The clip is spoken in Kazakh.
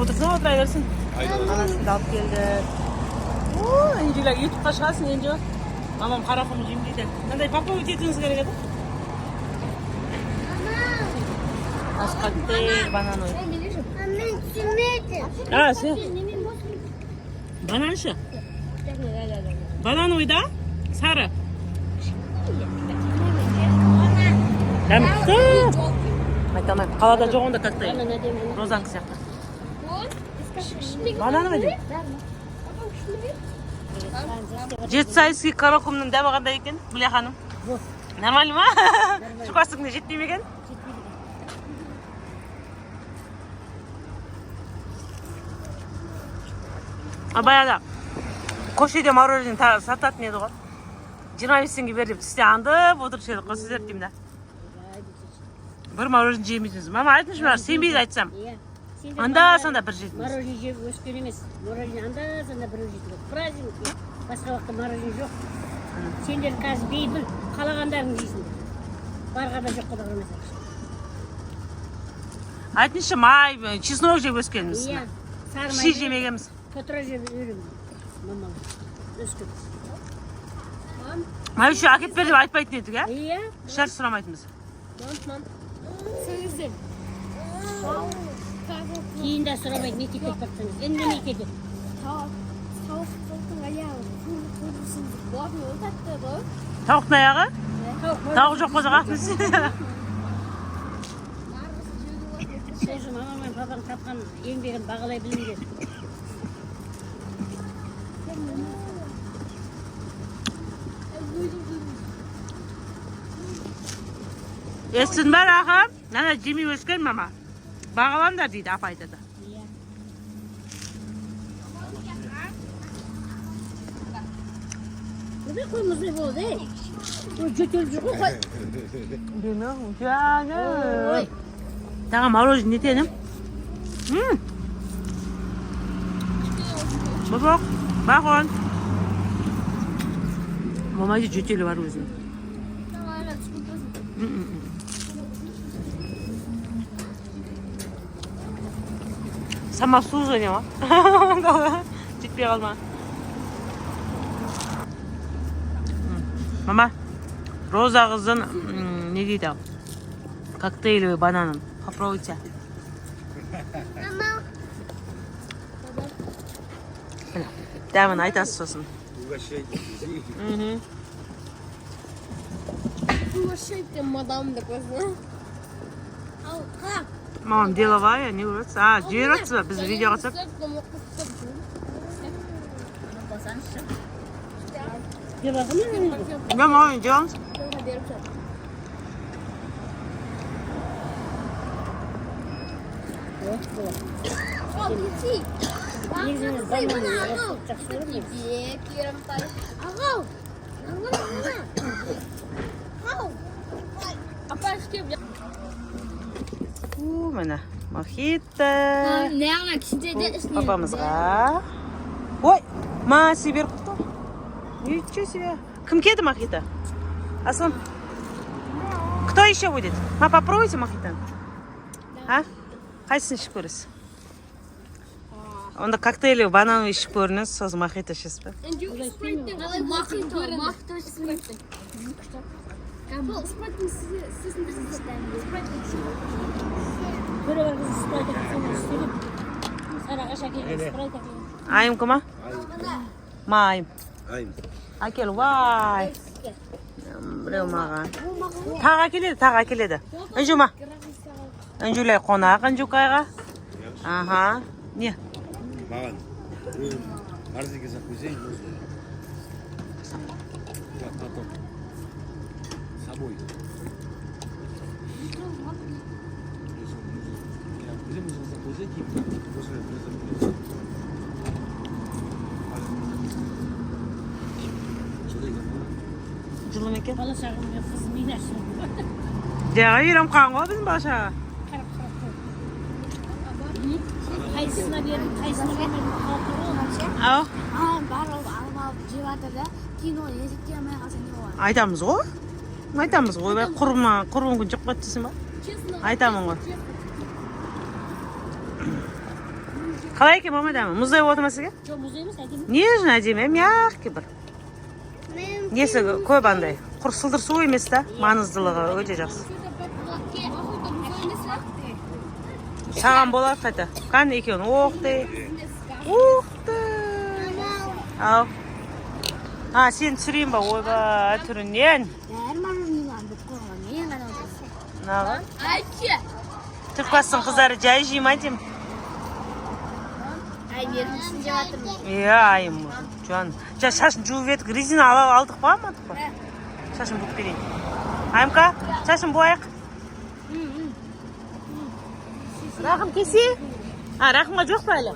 Отырсың, отыра берсін. Анасын да алып келді. О, Инжила, ютубқа шығасың, Инжу. Мамам қарақұм жеймін дейді. Мынандай попробовать етуіңіз керек еді. Ас коктейль банановый. Мен түсінбедім. А, сен? Банан ше? Банановый да? Сары. Дәмді. Айта алмаймын. Қалада жоқ онда коктейль. Розанікі сияқты. Банановый деймін. Жетісайский каракумның дәмі қандай екен, Гүлия ханым? Нормально ма? Шұқасыңда жетпей ме екен? А баяғыда көшеде мороженое сататын еді ғой. 25 теңге бер деп түсте аңдып отырушы едік қой сіздер деймін да. Бір мороженое жемейтінсіз. Мама, айтыңызшы, мына сенбейді айтсам. Иә. Сендер Анда мамалар санда бір жейтінбіз. Мороженое жеп өскен емес. Мороженое анда санда біреу жейтін. Праздник. Басқа уақытта мороженое жоқ. Сендер қазір бейпіл қалағандарың жейсіңдер. Барға да жоққа да қарамайсың. Айтыңызшы, май, чеснок жеп өскенбіз. Иә. Сары Ши май. жемегенбіз. Тотыра жеп үйренген. Мамалар. Өскен. Май еще әкеліп бер деп айтпайтын едік, иә? Иә. Шарт сұрамайтынбыз. Сөзім. Кейін де сұрамайды, мектепке кетіп бара жатсаңыз. Үндемей кетеді. Тауықтың аяғы құрысын болатын ол тәтті ғой. Тауықтың аяғы? Тауық Тауық жоқ болса қатын. Сол мамаң мен папаң тапқан еңбегін бағалай біліңдер. Естідің бе, Рахым? Ана жемей өскен мама. Бағалаңдар дейді, апа айтады. Иә. Қой, қой, мұздай болды, ей. Ой, жөтеліп жүр ғой, қой. Ой, Тағы мороженое нетенім? Бабақ, бахон. Мамайды жөтелі бар өзінің. М-м-м. Самообслуживание ма? Жетпей қалды ма? Мама, Роза қыздың не дейді? Коктейлевый бананын. Попробуйте. Мама. Міне, дәмін айтасыз сосын. Угощайтесь. Мгм. Угощайте, мадам деп қойсын. Ал, қара. Мамам деловая, не көріп жатсыз? А, жіберіп жатсыз ба? Біз видеоға түсіп. Қосаңызшы. Жеп алған ба өзі? Мен мамам жеп аламыз. Ох, болады. Негізі мен банан жақсы көремін. Ағау. Ағау. У, міне, мохито. Папамызға. Ой, маси беріп қойды. Ничего себе. Кім кеді мохито? Аслан. Кто еще будет? Ма, попробуйте мохито. А? Қайсысын ішіп көресіз? Онда коктейлі банановый ішіп көріңіз, сосын мохито ішесіз бе? Мохито, мохито спрайттың. Сол спрайттың сіздің Көре бар қызы спрайт әкелсең, істеген. Сарыағаш әкелген, спрайт әкелген. Айымкі ма? Ма, айым. Айым. Әкел, вай. Біреу маған. Тағы әкеледі, тағы әкеледі. Інжу ма? Інжулай қонақ Інжукайға. Аха. Не? Маған. Корзинка закусить можно. Я потом. С собой. Где можно закусить и после закусить? Жылы ма екен? Бала шағам мен қызым мен ашып. Жаңа үйреніп қалған ғой біздің бала шаға. Қарап қарап қой. Қайсысына бердім, қайсысына бермедім, қалып тұр ғой. Ау, Бар алып алып алып жеп жатыр да, кейін оны есептей алмай қалса не болады? Айтамыз ғой. Айтамыз ғой. Ойбай, құрбым құрбым күн жеп қойды дейсің ба? Айтамын ғой. Қалай екен, мама, дәмі? Мұздай болып отыр ма сізге? Жоқ, мұздай емес, әдемі. Нежный, әдемі, мягкий бір. Несі көп андай. Құр сылдыр су емес та, маңыздылығы өте жақсы. Саған болады қайта. Қане, екеуін. Ох ты. Ух ты. Ал. А, сен түсірейін ба? Ойбай, түрінен. Бәрі мороженое бітіп қойған. Мен ғана отырмын. Мынағы. Түркбастың қыздары жай жей ма деймін. Ай, бермесін жеп жатырмын. Иә, айым. Жан. Жа, шашын жуып едік, резина ала алдық па, алмадық па? Шашын буып берейін. Айымка, шашын буайық. Рахым, кесе. А, Рахымға жоқ па әлі?